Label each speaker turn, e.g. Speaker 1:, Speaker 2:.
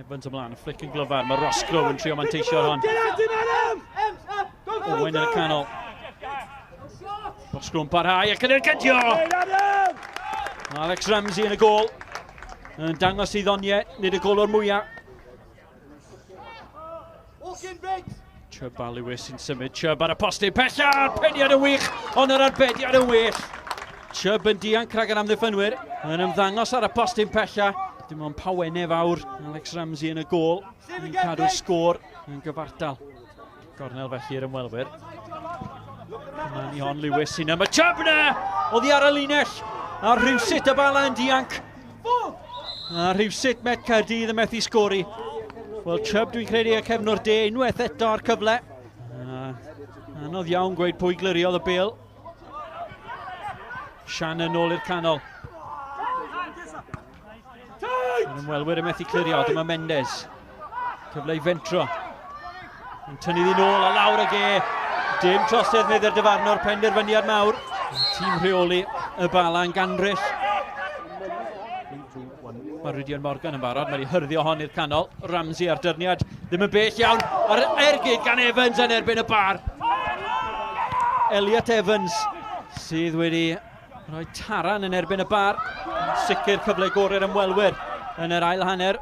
Speaker 1: Evans ymlaen, y fflic yn glyfar, mae Roscrow yn trio manteisio ar hon. Owen yn y canol. Roscrow yn parhau ac yn ergydio! Alex Ramsey yn y gol. Yn dangos ei ddoniau, nid y golwr mwyaf. Chubb a Lewis sy'n symud. Chubb ar y postyn pella, peniad yn wych, ond yr arbediad yn well. Chubb yn dianc rhag yr amddiffynwyr, yn ymddangos ar y postyn pella. Dim ond pawennau fawr, Alex Ramsey yn y gôl, yn cadw'r sgôr yn gyfartal. Gornel felly i'r ymwelwyr. Dyma ni hon Lewis sy'n am y Chubb yna! Oddi ar y linell, a rhywsut y bala yn dianc. A rhywsut Met Caerdydd yn methu sgori. Wel, Chubb dwi'n credu y cefnwr de unwaith eto ar cyfle. Anodd iawn gweud pwy gliriodd y bel. Shannon nôl i'r canol. Yn ymwelwyr yn methu clirio, dyma Mendes. Cyfle i fentro. Yn tynnu ddyn ôl a lawr ag e. Dim trosedd meddai'r dyfarnwr, penderfyniad mawr. Tîm rheoli y Bala yn gandryll. Mae Rhydian Morgan yn barod, mae wedi hyrddio hon i'r canol. Ramsey ar dyrniad, ddim yn bell iawn. A'r ergyd gan Evans yn erbyn y bar. Elliot Evans sydd wedi rhoi taran yn erbyn y bar. Sicr cyfle gorau'r ymwelwyr yn yr ail hanner.